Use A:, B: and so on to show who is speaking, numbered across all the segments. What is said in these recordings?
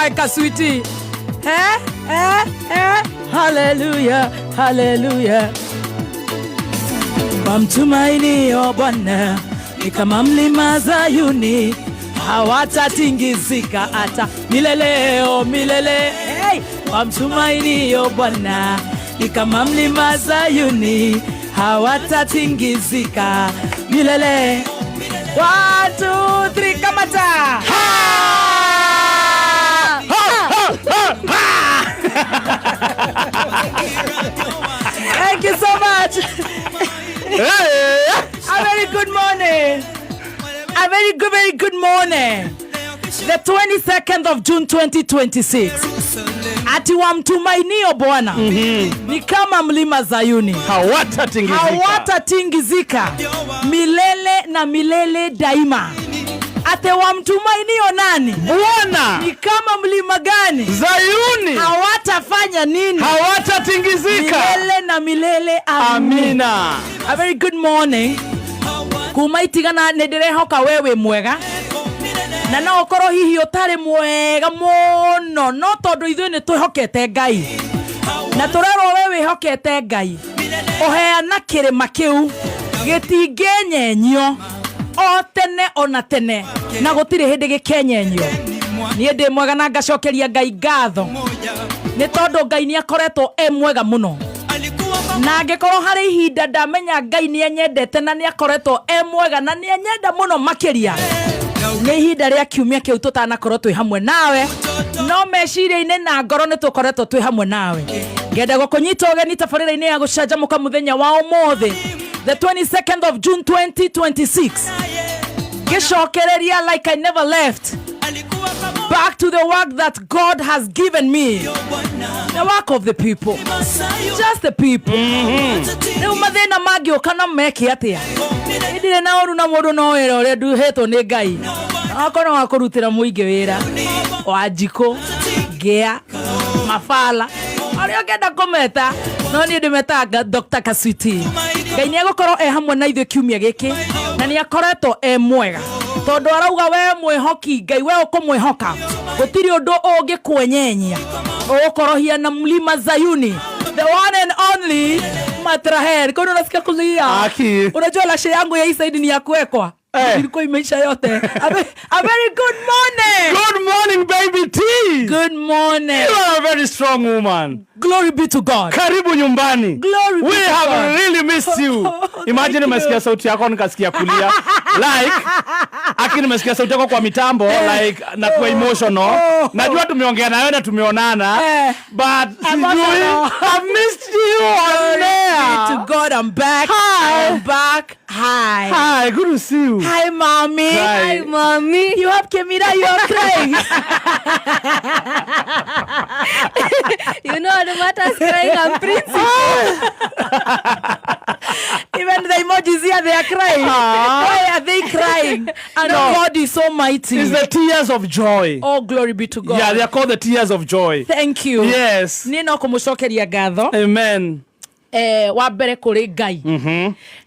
A: Hi, Kaswiti. Eh? Eh? Eh? Hallelujah. Hallelujah. Wamtumainio Bwana ni kama mlima Zayuni, hawatatingizika hata milele, oh milele. Hey! Wamtumainio Bwana ni kama mlima Zayuni, hawatatingizika milele. One, two, three, kamata!
B: Ha! Ha! Ha! Ha!
A: Thank you so much.
B: Hey!
A: A very good morning. A very good, very good morning. The 22nd of June 2026. Ati wamtumainio Bwana ni kama mlima Zayuni,
B: Hawatatingizika.
A: Hawatatingizika milele na milele daima. Ate wamtumainio nani?
B: Bwana.
A: Ni kama mlima gani?
B: Zayuni.
A: Hawatafanya nini?
B: Hawatatingizika.
A: Milele na milele. Amin.
B: Amina.
A: A very good morning kuma itigana. Nä ndä rehoka we wä mwega, na no ũkorwo hihi ũtarĩ mwega mũno, no tondũ ithuĩ nĩ twĩhokete Ngai na tũrerwo we wĩhokete Ngai ũheana kĩrĩma kĩu gĩtingĩnyenyio o tene ona tene, na gũtirĩ hĩndĩ gĩkenyenyio. Niĩ ndĩ mwega na ngacokeria Ngai ngatho nĩ tondũ Ngai nĩ akoretwo e mwega mũno, na angĩkorwo harĩ ihinda ndamenya Ngai nĩ anyendete na nĩ akoretwo e mwega na nĩ anyenda mũno makĩria, nĩ ihinda rĩa kiumia kĩu tũtanakorwo twĩ hamwe nawe, no meciria-inĩ na ngoro nĩ tũkoretwo twĩ hamwe nawe. Ngenda gũkũnyita ũgeni tabarĩra-inĩ ya gũcanjamũka mũthenya wa ũmũthĩ, the 22nd of June 2026, ngĩcokereria like I never left, back to the work that God has given me, the work of the people, just the people. Rĩu mathĩna mangĩũka na meke atĩa, ndirĩ na ũru na mũndũ, no wĩra ũrĩa nduhetwo nĩ Ngai akorwo wa kũrutĩra mũingĩ wĩra wa njikũ ngĩa mabala arĩa ũngĩenda kũmeta, no niĩ ndĩmetaga Dr. Kaswiti. Ngai nĩ egũkorwo e hamwe na ithuĩ kiumia gĩkĩ na nĩ akoretwo e mwega tondũ arauga we mwĩhoki Ngai, we ũkũmwĩhoka, gũtirĩ ũndũ ũngĩkwenyenyia, ũgũkorohia na mlima Zayuni, the one and only Matraher. Kwani unasikia kulia?
B: Aki.
A: Unajua lashe yangu ya hii side ni ya kuwekwa.
B: Eh.
A: Ilikuwa imeisha yote. A very good morning.
B: Good morning, baby T.
A: Good morning.
B: You are a very strong woman.
A: Glory be to God.
B: Karibu nyumbani.
A: Glory be
B: We
A: to
B: have
A: God.
B: really missed you. Imagine
A: Thank you.
B: nimesikia sauti yako nikasikia kulia. Like aki nimesikia sauti yako kwa mitambo, like na kuwa emotional.
A: Oh.
B: Najua tumeongea nawe na tumeonana,
A: Eh.
B: but sijui,
A: Emotional.
B: I've missed you on
A: Glory be to
B: there.
A: God. I'm back.
B: Hi.
A: I'm back. Hi.
B: Hi, good to see you.
A: Hi, mommy.
B: Hi.
C: Hi, mommy.
A: You have Kemira, you are crying.
C: You know, no matter crying, I'm principal.
A: Even the emojis here, they are crying.
B: Ah.
A: Why are they crying? And
B: No.
A: God is so mighty.
B: It's the tears of joy.
A: Oh, glory be to God.
B: Yeah, they are called the tears of joy.
A: Thank you.
B: Yes.
A: Niĩ no kũmũcokeria ngatho.
B: Amen.
A: Wa mbere kũrĩ Ngai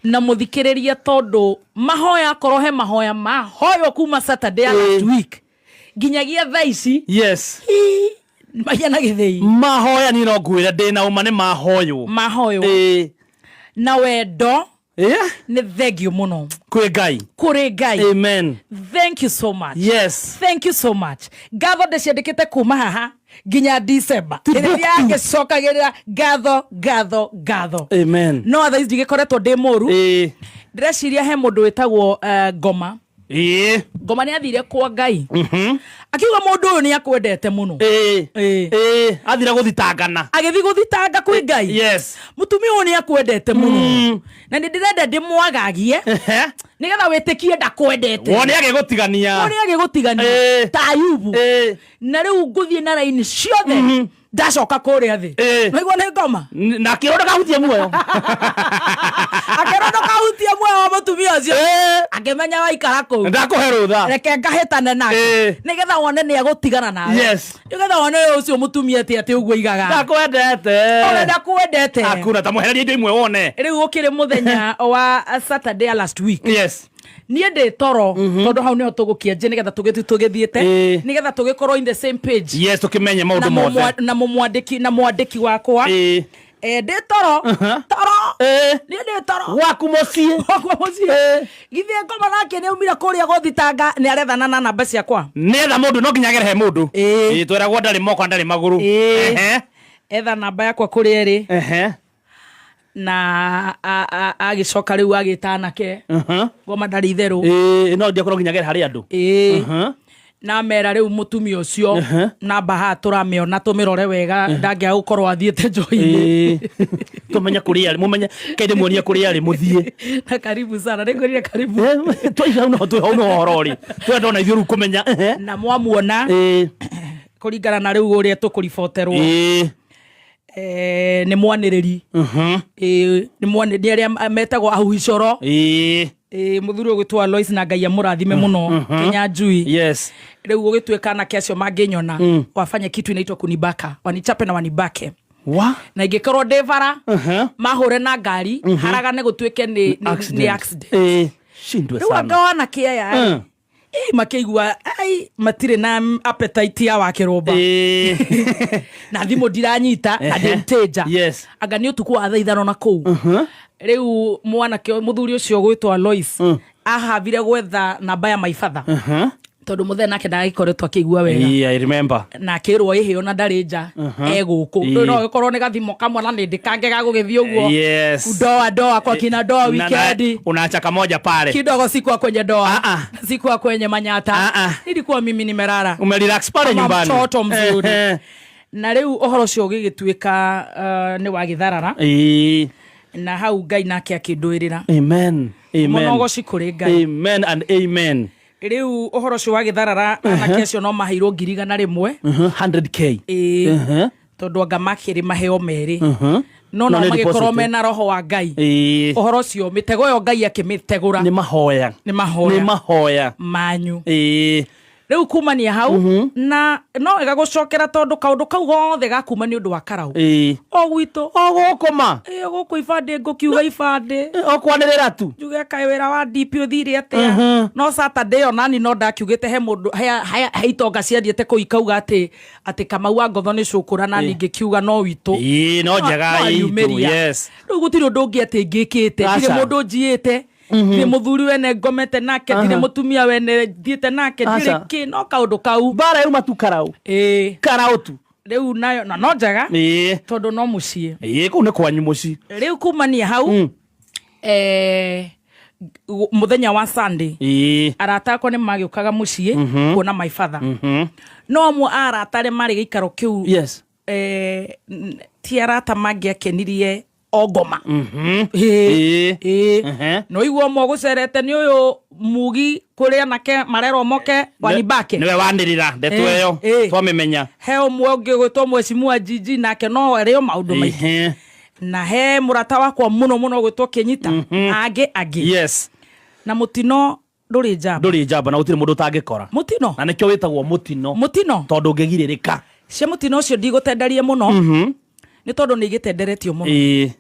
A: na mũthikĩrĩria, tondũ mahoya akorwo he mahoya mahoywo kuma Saturday ya last week nginyagia thaa ici, mahiana gĩthĩi.
B: Mahoya niĩ no ngwĩre ndĩna ũma nĩ mahoywo.
A: Mahoywo na wendo. Nĩ thengio mũno
B: Kwĩ Ngai.
A: Kũrĩ Ngai.
B: Amen.
A: Thank you so much. Thank you so much. Ngatho ndĩciandĩkĩte kuma haha nginya December ĩrĩa ngĩcokagĩrĩra ngatho, ngatho, ngatho.
B: Amen.
A: No thaa ici ndigĩkoretwo ndĩ mũru. Ndĩreciria he mũndũ wĩtagwo Ngoma. Ngoma nĩ athire kwa Ngai akiuga mũndũ ũyũ nĩ akwendete mũno.
B: Athire gũthitangana.
A: Agĩthiĩ gũthitanga kwĩ Ngai. Mũtumia ũyũ nĩ akwendete mũno na nĩ ndĩrenda ndĩmwagagie nĩgetha wĩtĩkie ndakwendete.
B: Wone agĩgũtigania.
A: Wone agĩgũtigania ta Ayubu. Na rĩu ngũthiĩ na raini ciothe ndacoka kũrĩa thĩ. Waigua nĩ Ngoma.
B: Na akĩrwo ndakahutie muoyo.
A: Akĩrwo ndũkahutie muoyo wa mũtumia ũcio. Akĩmenya waikara kũu
B: Ndakũhe rũtha.
A: Reke ngahĩtane nake nĩgetha wone nĩ agũtigana nawe, nĩgetha wone ũcio mũtumia atĩ ũguo igaga
B: Ndakwendete.
A: Ũrĩa ndakwendete.
B: Hakuna tamwehereria indo imwe wone.
A: Rĩu gũkĩrĩ mũthenya wa Saturday ya last week. Niĩ ndĩ toro, tondũ hau nĩho tũgũkĩanjia nĩgetha tũgĩthiĩ tũgĩthiĩte, nĩgetha tũgĩkorwo in the same page.
B: Yes, tukimenye
A: Na
B: maundu mothe.
A: Na mũmwandĩki na mwandĩki wakwa. Ndĩ toro toro. Niĩ ndĩ toro.
B: Gwaku mucii.
A: Gwakwa mũciĩ. Githĩ ngoma nake nĩ aumire kũrĩa gũthitanga nĩ arethana na namba ciakwa.
B: Nietha mundu no nginya agere he mundu. Tweragwo ndarĩ moko na ndarĩ magũrũ.
A: Etha namba yakwa kũrĩ erĩ. Na agĩcoka rĩu agĩta anake. Ngoma ndarĩ itherũ.
B: No ndiakorwo nginya agere harĩ andũ.
A: Na mera rĩu mũtumia ũcio namba haha tũramĩona, tũmĩrore wega, ndangĩaga gũkorwo athiĩte njohi-inĩ.
B: Tũmenye kũrĩa arĩ, mũmenye kainde muonie kũrĩa arĩ mũthiĩ.
A: Na karibu sana, nĩngwĩrire karibu.
B: Twaiga hau no twĩ hau no ũhoro ũrĩ twenda ona ithuĩ rĩu kũmenya.
A: Na mwamuona, kũringana na rĩu ũrĩa tũkũriboterwo, nĩ mwanĩrĩri. Nĩ arĩa metagwo ahuhi coro. Mũthuri ũgwĩtwo Alois, na Ngai amũrathime mũno, Kenya Njui. Rĩu gũgĩtuĩka anake acio mangĩnyona wafanye kitu inaitwa kunibaka, wanichape na wanibake.
B: Wa
A: Na ingĩkorwo ndĩ bara, mahũre na ngari haragane, gũtuĩke nĩ accident.
B: Shindwe
A: Rĩu
B: sana.
A: anga wanake aya rĩ, makĩigua ai matirĩ na appetite ya wakĩrũmba. Na thimũ ndiranyita na ndĩ mteja. Anga nĩ ũtukũ wa thaa 5 na kũu. Rĩu mwanake mũthuri ũcio gwĩtwo Alois ahavire gwetha namba ya maibatha, tondũ mũthee nake ndagĩkoretwo akĩigua wega.
B: Yeah, I remember.
A: Na akĩrwo ĩhĩ ona ndarĩ nja egũkũ. Rĩu no gĩkorwo nĩ gathimo kamwe na nĩ ndĩkange ga gũgĩthiĩ ũguo. Ndoa ndoa kwa kina ndoa weekend.
B: Unaacha kamoja pale.
A: Kidogo sikuwa kwenye ndoa.
B: Ah, ah.
A: Sikuwa kwenye manyata.
B: Ah, ah.
A: Nilikuwa mimi nimerara
B: Umerelax pale
A: kama
B: nyumbani.
A: mtoto mzuri. Na rĩu ũhoro ũcio ũgĩgĩtuĩka nĩ wagĩtharara. Na hau Ngai nake akĩndũĩrĩra.
B: Amen, amen.
A: Mũnogoci kũrĩ Ngai.
B: Amen and amen.
A: Rĩu ũhoro ũcio wagĩtharara, anake acio no maheirwo 100,000.
B: 100K.
A: Ĩĩ. Tondũ anga makĩrĩ maheo merĩ, no
B: No
A: no
B: nĩ
A: magĩkorwo
B: deposit.
A: mena roho wa Ngai. Ũhoro ũcio, mĩtego ĩyo Ngai akĩmĩtegũra.
B: Nĩ mahoya.
A: Nĩ
B: Nĩ
A: mahoya
B: mahoya.
A: manyu. Rĩu kumania hau na no wega gũcokera, tondũ kaũndũ kau gothe gakuma nĩ ũndũ wa karau o gwitũ.
B: O gũkũma.
A: Ĩ, gũkũ ibandĩ ngũkiuga ibandĩ.
B: O kwanĩrĩra tu.
A: Njuge kaĩ wĩra wa DP ũthire atĩa? No Saturday onani no ndakiugĩte he mũndũ he itonga ciathiĩte kũu ikauga atĩ Kamau wa Ngotho nĩ cũkũra, na ningĩ kiuga no witũ.
B: No njega
A: No
B: itũ.
A: ariumĩria. Rĩu gũtirĩ ũndũ ũngĩ atĩ ngĩkĩte, ndirĩ
B: Aca.
A: mũndũ njiĩte, ndirĩ mũthuri wene ngomete nake, ndirĩ mũtumia wene thiĩte nake, ndirĩ
B: Aca.
A: kĩ, no kaũndũ kau.
B: Mbara yauma tu karau. Karau tu.
A: Rĩu nayo na no njega, tondũ no mũciĩ.
B: Kũu nĩ kwanyu mũciĩ.
A: Rĩu kumania hau, mũthenya wa Sunday, arata akwa nĩ magĩũkaga mũciĩ kuona my father. No amwe a arata arĩa marĩ gĩikaro kĩu, ti arata mangĩakenirie o ngoma. Ĩĩ. No igua ũmwe ũgũcerete nĩ ũyũ mugi kũrĩ anake marerwo moke wanibake.
B: Nĩwe wanĩrĩra ndeto ĩyo. Twamĩmenya.
A: He ũmwe ũngĩ ũgwĩtwo mwecimua Jiji, nake no arĩo maũndũ maingĩ. Na he mũrata wakwa mũno mũno ũgwĩtwo Kĩnyita, na angĩ angĩ. Na mũtino ndũrĩ njamba.
B: Ndũrĩ njamba na gũtirĩ mũndũ ũtangĩkora.
A: Mũtino.
B: Na nĩkĩo wĩtagwo mũtino.
A: Mũtino.
B: Tondũ ũngĩgirĩrĩka.
A: Cia mũtino ũcio ndigũtenderie mũno, nĩ tondũ nĩ igĩtenderetio mũno.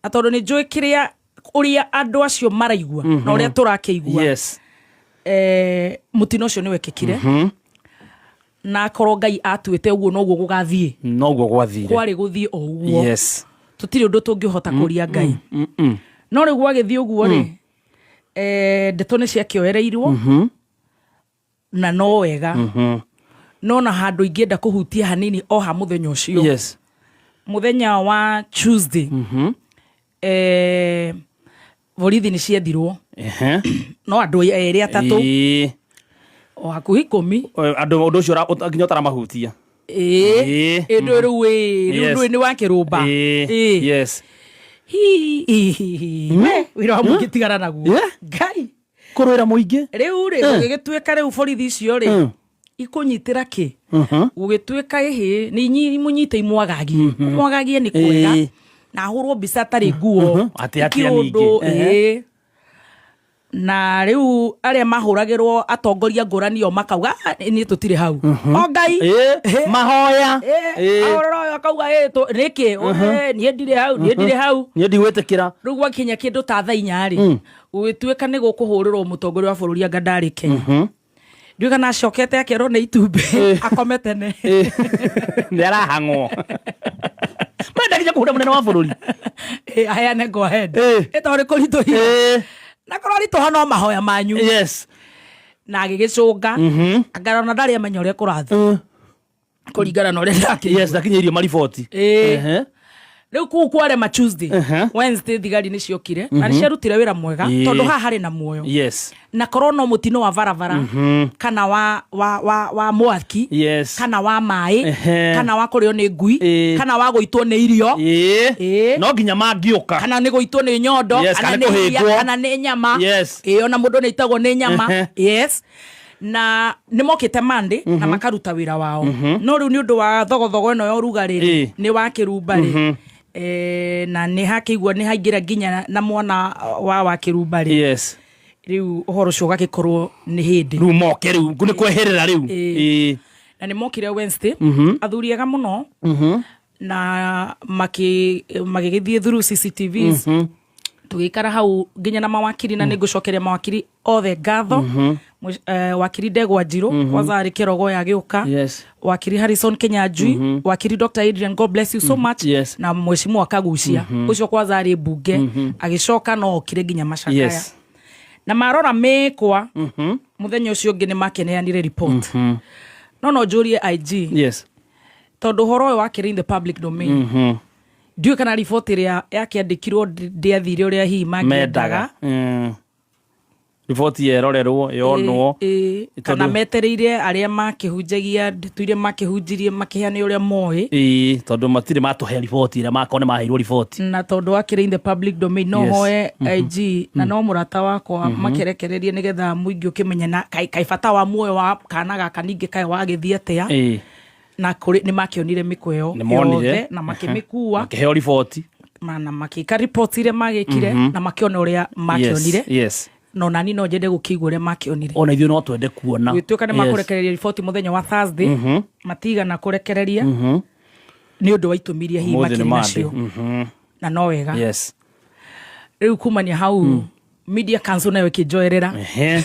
A: Na tondũ nĩ njũĩ kĩrĩa ũrĩa andũ acio maraigua na ũrĩa tũrakĩigua. Mũtino ũcio nĩ wekĩkire, na akorwo Ngai atuĩte ũguo noguo gũgathiĩ.
B: Noguo gwathire.
A: Kwarĩ gũthiĩ o ũguo. Tũtirĩ ũndũ tũngĩhota kũria Ngai. No rĩu gwagĩthiĩ ũguo rĩ, ndeto nĩ ciakĩoereirwo na no wega, no na handũ ingĩenda kũhutia hanini o ha mũthenya ũcio. Mũthenya wa Tuesday, borithi nĩ ciethirwo. No andũ erĩ atatũ, o hakuhĩ 10.
B: Andũ ũndũ ũcio nginya ũtaramahutia.
A: Ĩĩ, ĩndũ rĩu ĩ rĩu ndũĩ nĩ wa kĩrũmba. Hi we wĩra wa mũingĩ tigana naguo. Ngai.
B: Kũrũĩra mũingĩ.
A: Rĩu rĩ, gũgĩgĩtuĩka rĩu borithi icio rĩ ikũnyitĩra kĩ, gũgĩtuĩka ĩhĩ nĩ imũnyite imwagagie, mwagagie nĩ kwega na ahũrwo mbica atarĩ nguo.
B: Atĩ atĩa
A: Ikiũndũ,
B: ningĩ?
A: Ĩĩ. Na rĩu arĩa mahũragĩrwo atongoria ngũrani o makauga, "Ah, niĩ tũtirĩ hau o Ngai."
B: Mahoya.
A: Ahũrĩra ũyũ akauga, "Ĩ, nĩkĩ? Niĩ ndirĩ hau, niĩ ndirĩ hau."
B: Niĩ ndigwĩtĩkĩra.
A: Rĩu gwakinya kĩndũ ta thaa 4 rĩ, Gũgĩtuĩka nĩ gũkũhũrĩrwo mũtongoria wa bũrũri anga ndarĩ Kenya. Ndiũĩ kana acokete akerwo nĩ itumbĩ akome tene.
B: Nĩ arahang'wo menda nginya kũhũra mũnene wa bũrũri.
A: Aheane go ahead.
B: Eh.
A: Ĩtondũ nĩ kũritũhire na korwo ritũha no mahoya manyu. Na agĩgĩcũnga anga ona ndarĩ amenya ũrĩa kũrathiĩ kũringana na ũrĩa ndakĩigua.
B: Yes, ndakinyĩirio mariboti.
A: Rĩu kũu kwarema Tuesday, Wednesday thigari nĩ ciokire na nĩ ciarutire wĩra mwega tondũ haha harĩ na muoyo na korwo no mũtino wa barabara kana wa mwaki kana wa maĩ kana wa kũrĩo nĩ ngui kana wa gũitwo nĩ irio
B: No nginya mangĩũka.
A: Kana nĩ gũitwo nĩ nyondo
B: Yes,
A: kana
B: kana
A: nĩ iria
B: kũhĩngwo.
A: kana nĩ nyama. Ona mũndũ nĩ aitagwo nĩ nyama. Yes, na nĩ mokĩte Monday na makaruta wĩra wao, no rĩu nĩ ũndũ wa thogothogo ĩno ya ũrugarĩ rĩ, nĩ wa kĩrumba rĩ, na nĩ hakĩigua nĩ haingĩra nginya na mwana wa kĩrumba rĩ, rĩu ũhoro ũcio ũgagĩkorwo nĩ hĩndĩ
B: Rĩu moke rĩu nĩ kweherera rĩu.
A: Na nĩ mokire Wednesday, athuri ega mũno, na magĩgĩthiĩ through CCTVs, tũgĩikara hau nginya na mawakiri, na nĩ ngũcokeria mawakiri othe ngatho. Wakiri Ndegwa Njirũ kwanza arĩ kĩrogo ya gĩũka, wakiri Harrison Kinyanjui, wakiri Dr Adrian, God bless you so much, na mheshimiwa Kagucia ũcio kwanza arĩ mbunge agĩcoka no okire nginya macakaya na marora mĩkwa mũthenya ũcio ũngĩ nĩ makeneanire report. No njũrie IG tondũ ũhoro ũyũ wakĩrĩ in the public domain, ndiũĩ kana riboti ĩrĩa yakĩandĩkirwo ndĩathire ũrĩa hihi mangĩendaga.
B: Mendaga. Riboti yerorerwo yonwo.
A: Kana metereire arĩa makĩhunjagia ndeto iria makĩhunjirie makĩheane ũrĩa moĩ.
B: Ĩĩ, tondũ matirĩ matũhe riboti ĩrĩa makorwo nĩ maheirwo riboti.
A: Na tondũ wakĩrĩ in the public domain, no hoe IG na no mũrata wakwa makerekererie nĩgetha mũingĩ ũkĩmenye na kaĩ bata wa muoyo wa kana gaka ningĩ kaĩ wagĩthiĩ atĩa. Na kũrĩ nĩ makĩonire mĩkwa ĩyo
B: Nĩ monire.
A: yothe na makĩmĩkua
B: Makĩheo riboti.
A: Na makĩka report iria magĩkire na makĩona ũrĩa makĩonire. No nani no nyende gũkĩigua ũrĩa makĩonire.
B: Ona ithuĩ no twende kuona.
A: Gwĩtuĩka nĩ makũrekereria riboti mũthenya wa Thursday, matigana kũrekereria nĩ ũndũ wa itũmi iria hihi
B: Ũmũthĩ nĩ
A: makĩrĩ
B: Monday.
A: nacio na no wega. Rĩu kumania hau Media Council nayo ĩkĩnjoerera.
B: Ehe.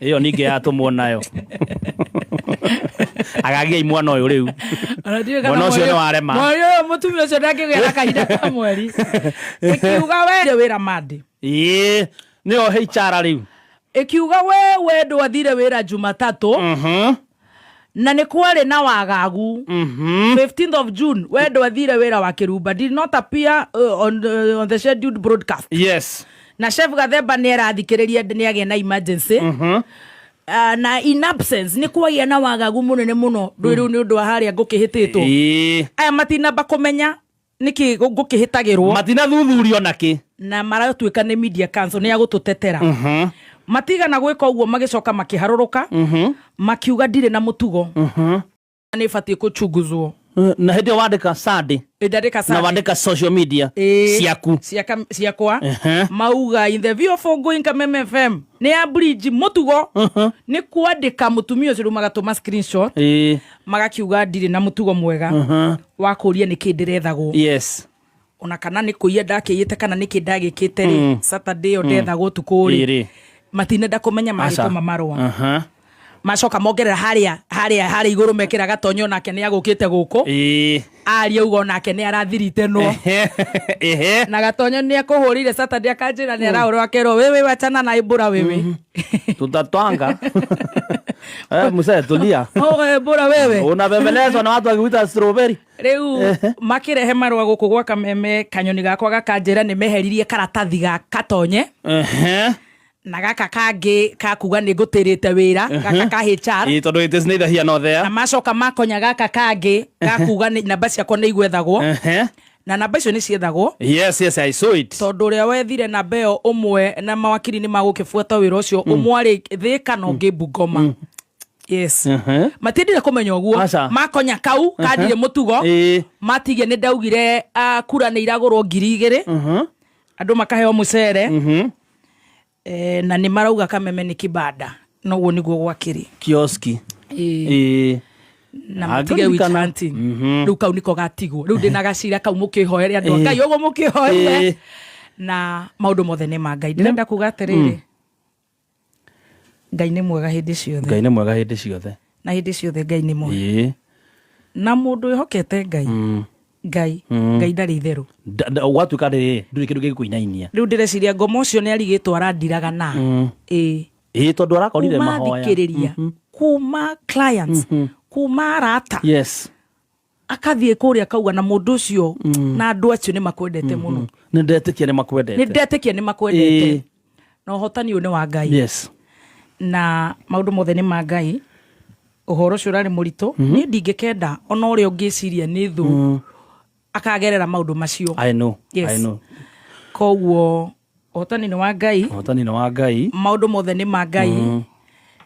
B: Ĩyo ningĩ yatũmwo nayo agagiai mwana ũyũ rĩu.
A: Ona ndiũĩ kana
B: Mwana ũcio nĩ warema.
A: Mweri ũyũ mũtumia ũcio ndangĩgĩa na kahinda ka mweri ĩkiuga we wĩra Monday.
B: Ĩĩ, nĩyo HR rĩu.
A: Ĩkiuga we ndwathire wĩra Jumatatũ na nĩ kwarĩ na wagagu 15th of June, we ndwathire wĩra wa kĩrumba, did not appear on the scheduled broadcast na Chef Gathemba nĩ arathikĩrĩria nĩ agĩa na emergency. Na in absence nĩ kwagĩa na wagagu mũnene mũno ndũĩ rĩu nĩ ũndũ wa harĩa ngũkĩhĩtĩtwo. Aya matinamba kũmenya nĩkĩ ngũkĩhĩtagĩrwo.
B: Matinathuthurio nakĩ.
A: Na maratuĩka nĩ Media Council nĩ ya gũtũtetera. Matigana gwĩka ũguo, magĩcoka makĩharũrũka makiuga ndirĩ na mũtugo, nĩ batiĩ kũchunguzwo.
B: Na hĩndĩ ĩyo wandĩka Sunday
A: Ndandĩka
B: na
A: Sunday.
B: wandĩka social media ciaku.
A: Ciakwa mauga in the view of ongoing Kameme FM nĩ ya bridge mũtugo nĩ kwandĩka mũtumia ũcio, rĩu magatũma screenshot magakiuga ndirĩ na mũtugo mwega wa kũria nĩkĩ ndĩrethagwo ona kana nĩ kũiya ndakĩiyĩte kana nĩkĩ ndagĩkĩte rĩ Saturday ĩyo ndethagwo ũtukũ rĩ. Matinenda kũmenya magĩtũma marũa. Macoka mongerera harĩa harĩa harĩa igũrũ mekĩra gatonyo nake nĩ agũkĩte gũkũ aria uga onake nĩ arathirite no na gatonyo nĩ akũhũrĩire Saturday akanjĩra nĩ arahũrwo akerwo wewe wachana na ibura wewe.
B: Tutatwanga. Mzee tulia.
A: Oh, bura wewe.
B: Unabembelezwa na watu wakiuita strawberry.
A: Rĩu makĩrehe marũa gũkũ gwa Kameme, kanyoni gakwa gakanjĩra nĩ meheririe karatathi ga katonye na gaka kangĩ kakuga nĩ ngũtĩrĩte wĩra gaka ka HR.
B: Ĩĩ, tondũ it is neither here nor there.
A: Na macoka makonya gaka kangĩ gakuga namba ciakwa nĩ igwethagwo na namba icio nĩ ciethagwo.
B: Yes, I saw it.
A: Tondũ ũrĩa wethire namba ĩyo ũmwe na mawakiri nĩ magũkĩbuata wĩra ũcio, ũmwe arĩ Thĩka na ũngĩ Bungoma, yes. Matiendire kũmenya ũguo.
B: Aca.
A: Makonya kau kandire mũtugo matigie nĩ ndaugire kura nĩ iragũrwo 2000 andũ makaheo mũcere. Na nĩ marauga Kameme nĩ kibanda noguo nĩguo gwakĩrĩ.
B: Kioski.
A: Ĩĩ. Na matige witch
B: Angĩririkana.
A: hunting. Rĩu kau nĩko gatigwo, rĩu ndĩna gacira kau, mũkĩhoere andũ a Ngai ũguo mũkĩhoere. Na maũndũ mothe nĩ ma Ngai. Ndĩrenda kuga atĩrĩrĩ, Ngai nĩ mwega hĩndĩ ciothe.
B: Ngai nĩ mwega hĩndĩ ciothe.
A: Na hĩndĩ ciothe Ngai nĩ mwega.
B: Ĩĩ.
A: Na mũndũ wĩhokete Ngai, Ngai, Ngai ndarĩ itherũ.
B: Gwatuĩka rĩrĩ, ndũrĩ kĩndũ gĩgũkũinainia.
A: Rĩu ndĩreciria ngoma ũcio nĩ arigĩtwo arandiraga na ĩĩ.
B: Ĩĩ, tondũ arakorire
A: Kuma
B: mahoya.
A: thikĩrĩria, kuma clients, kuma arata, akathiĩ kũrĩa akauga na mũndũ ũcio na andũ acio nĩ makwendete mũno.
B: Nĩ ndetĩkia nĩ makwendete.
A: Nĩ ndetĩkia nĩ makwendete. Na ũhotani ũyũ nĩ wa Ngai. Na maũndũ mothe nĩ ma Ngai. Ũhoro ũcio ũrarĩ mũritũ. Niĩ ndingĩkenda ona ũrĩa ũngĩciria nĩ thũ akagerera maũndũ macio.
B: I know.
A: Yes.
B: I know.
A: Koguo ũhotani nĩ wa Ngai.
B: Ũhotani nĩ wa Ngai.
A: Maũndũ mothe nĩ ma Ngai.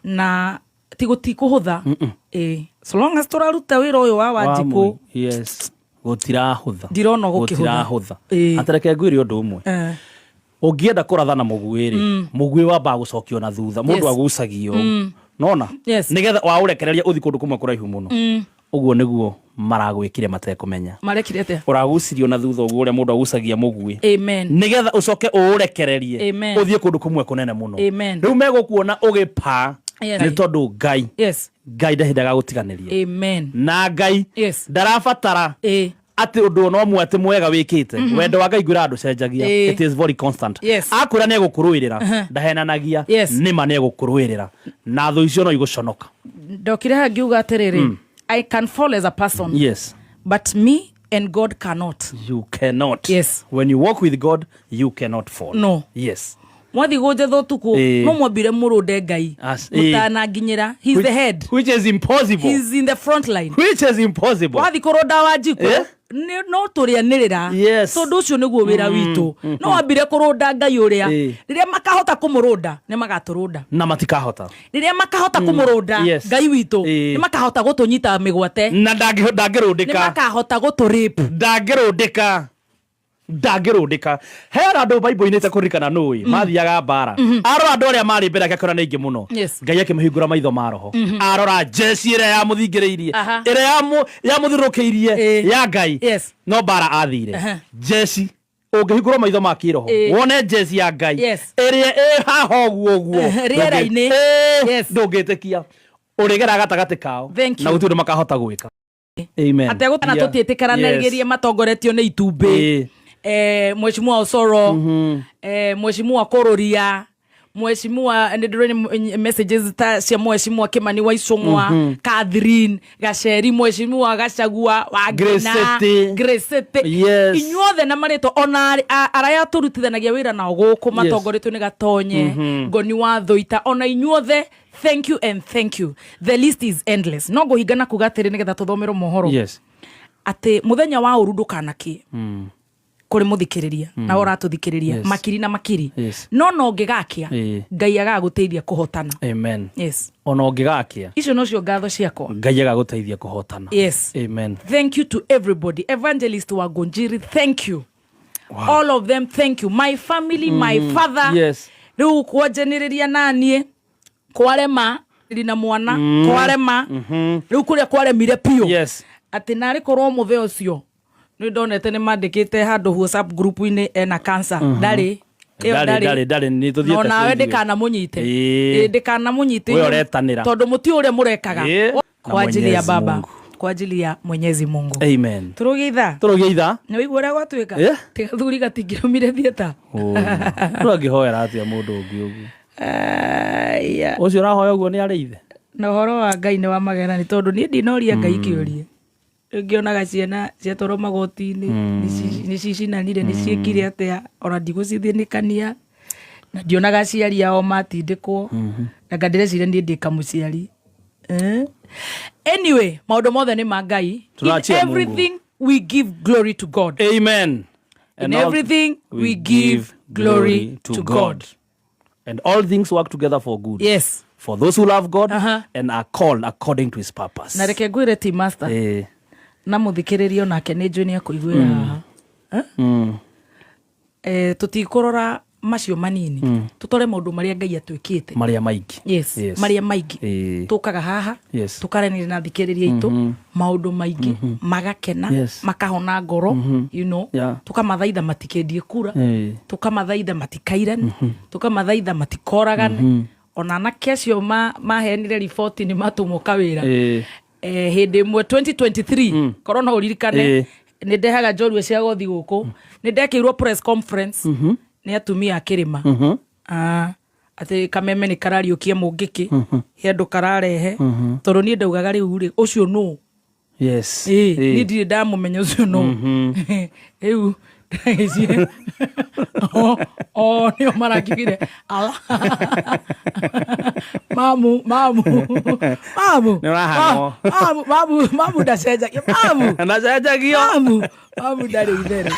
A: Na ti gũtikũhũtha. Ĩĩ, so long as tũraruta wĩra ũyũ wa Wanjikũ.
B: Yes, gũtirahũtha.
A: Ndirona gũkĩhũtha.
B: Gũtirahũtha.
A: Ĩĩ.
B: Atareke ngwĩre ũndũ ũmwe. Ũngĩenda kũratha na mũguĩ rĩ, mũguĩ wambaga gũcokio na thutha, mũndũ agucagio nona nĩgetha waũrekereria ũthi kũndũ kũmwe kũraihu mũno. Ũguo nĩguo maragwĩkire matekũmenya.
A: Marekire atĩa?
B: Ũragucirio na thutha ũguo ũrĩa mũndũ agucagia mũguĩ,
A: Amen.
B: nĩgetha ũcoke ũũrekererie
A: Amen.
B: ũthiĩ kũndũ kũmwe kũnene mũno.
A: Amen.
B: Rĩu megũkuona ũgĩpaa nĩ tondũ Ngai, Ngai ndahĩndaga gũtiganĩria.
A: Amen.
B: Na Ngai ndarabatara atĩ ũndũ ona ũmwe atĩ mwega wĩkĩte. Wendo wa Ngai ngwĩra ndũcenjagia. It is very constant. Akwĩra nĩ egũkũrũĩrĩra, ndahenanagia. Nĩma nĩ egũkũrũĩrĩra, na thũ icio no igũconoka.
A: Ndokire haha ngiuga atĩrĩrĩ, I can fall as a person, but me and God cannot.
B: You cannot.
A: Yes.
B: When you walk with God, you cannot fall.
A: No. Mwathi gũnjetha ũtukũ, no mwambire mũrũnde Ngai mũtananginyĩra. He's the head.
B: Which is impossible.
A: He's in the front line.
B: Which is impossible.
A: Wathi kũrũnda Wanjikũ, no tũrĩanĩrĩra, tondũ ũcio nĩguo wĩra witũ. No wambire kũrũnda Ngai ũrĩa, rĩrĩa makahota kũmũrũnda nĩ magatũrũnda.
B: Na matikahota.
A: Rĩrĩa makahota kũmũrũnda Ngai witũ, nĩ makahota gũtũnyita mĩgwate.
B: Na
A: Nĩ
B: ndangĩrũndĩka.
A: makahota gũtũrape.
B: Ndangĩrũndĩka, ndangĩrũndĩka. Hena andũ Baibũ-inĩ tekũririkana nũĩ mathiaga mbara, arora andũ arĩa marĩ mbere yake akĩona nĩ aingĩ mũno. Ngai akĩmũhingũra maitho ma roho, arora jeci ĩrĩa yamũthingĩrĩirie, ĩrĩa yamũthiũrũrũkĩirie ya Ngai. No mbara athire. Jeci ũngĩhingũrwo maitho ma kĩroho, wone jeci ya Ngai ĩrĩa ĩ haha ũguo ũguo
A: Rĩera-inĩ.
B: Ndũngĩtĩkia ũrĩgera gatagatĩ kao
A: Thank
B: na
A: you.
B: gũtirĩ ũndũ makahota gwĩka. Amen.
A: Ategũtana tũtiĩtĩkaranagĩrie matongoretio nĩ itumbĩ. Mheshimiwa Osoro, Mheshimiwa Kũrũria, Mheshimiwa, nĩ ndĩrona messages ta cia Mheshimiwa Kimani wa Icũng'wa, Catherine Gaceri, Mheshimiwa Gachagua Wangina,
B: Grace City.
A: Grace City. Inyuothe na marĩtwa ona arĩa tũrutithanagia wĩra nao gũkũ matongoretio nĩ Gatonye Ngoni wa Thũita, ona inyuothe, thank you and thank you. The list is endless. No ngũhinga na kuga atĩrĩ, nĩgetha tũthomerwo mohoro, atĩ mũthenya wa ũru ndũkanakie kũrĩ mũthikĩrĩria na ũratũthikĩrĩria, makiri na makiri, no ũngĩgakia, Ngai agagũteithia kũhotana.
B: Amen.
A: Yes.
B: Ona ũngĩgakia.
A: Icio nocio ngatho ciakwa.
B: Ngai agagũteithia kũhotana.
A: Yes.
B: Amen.
A: Thank you to everybody. Evangelist Wagonjiri, thank you. All of them, thank you. My family, my father. Rĩu kwanjanĩrĩria naniĩ kwarema na mwana kwarema, rĩu kũrĩa kwaremire piũ, atĩ narĩ korwo mũthee ũcio nĩ ndonete nĩ mandĩkĩte handũ WhatsApp group-inĩ ena cancer, ndarĩ ĩyo.
B: Ndarĩ, ndarĩ, nĩ tũthiĩte
A: No nawe
B: ithuĩ.
A: ndĩkanamũnyite. Ĩĩ, ndĩkanamũnyite.
B: We ũretanĩra.
A: Tondũ mũti ũrĩa mũrekaga
B: Na
A: kwa ajili ya
B: Mwenyezi
A: Baba,
B: Mungu.
A: kwa ajili ya Mwenyezi Mungu.
B: Amen.
A: Tũrũgie ithaa.
B: Tũrũgie ithaa.
A: Nĩ waigua ũrĩa gwatuĩka? Tigathuri gatingĩrũmire thieta.
B: Rĩu angĩhoera atĩa mũndũ ũngĩ ũguo?
A: Aya.
B: Ũcio ũrahoya ũguo nĩ arĩ ithe.
A: Na ũhoro wa Ngai nĩ wa magegania, tondũ niĩ ndinoria Ngai kĩũria. Rĩu ngĩonaga ciana ciatwarwo magoti-inĩ, nĩ cicinanire, nĩ ciĩkire atĩa, ona ndigũcithĩnĩkania, na ndionaga aciari ao matindĩkwo, na nga ndĩreciria niĩ ndĩ kamũciari. Eh? Anyway, maũndũ mothe nĩ ma Ngai. In
B: Tunaachia Mungu.
A: everything we give glory to God.
B: Amen.
A: In
B: And all
A: everything we give glory to God.
B: And all things work together for good for those who love God and are called according to his purpose.
A: Na reke ngwĩre ti master, na mũthikĩrĩrio nake nĩ njũĩ nĩ akũiguĩra haha. Eh? Tũtikũrora Macio manini, tutore maundu maria Ngai atwikite.
B: Marĩa maingĩ.
A: Yes, maria maingĩ. Tukaga haha, tukaranĩria na thikĩrĩria itũ maũndũ maingĩ, magakena, makahona ngoro, tukamathaitha matikendie kura, tukamathaitha matikairane, tukamathaitha matikoragane. Ona anake acio maheanire riboti nĩ matũmwo kawĩra. Hĩndĩ ĩmwe 2023, korwo no ũririkane, nĩ ndehaga njorua cia gothi gũkũ, nĩ ndekĩirwo press conference nĩ atumia a kĩrĩma. Ah, atĩ kameme nĩ karariũkia mũngĩkĩ, he andũ kararehe, tondũ niĩ ndaugaga rĩu rĩ, ũcio nũ? Niĩ ndirĩ ndamũmenya ũcio nũ. Rĩu ndagĩcie o nĩo marakiugire, "Ala, mamu, mamu, mamu."
B: Nĩ ũrahang'wo.
A: Mamu, mamu, mamu ndacenjagia, mamu.
B: Ndacenjagio.
A: Mamu, mamu ndarĩ itherũ.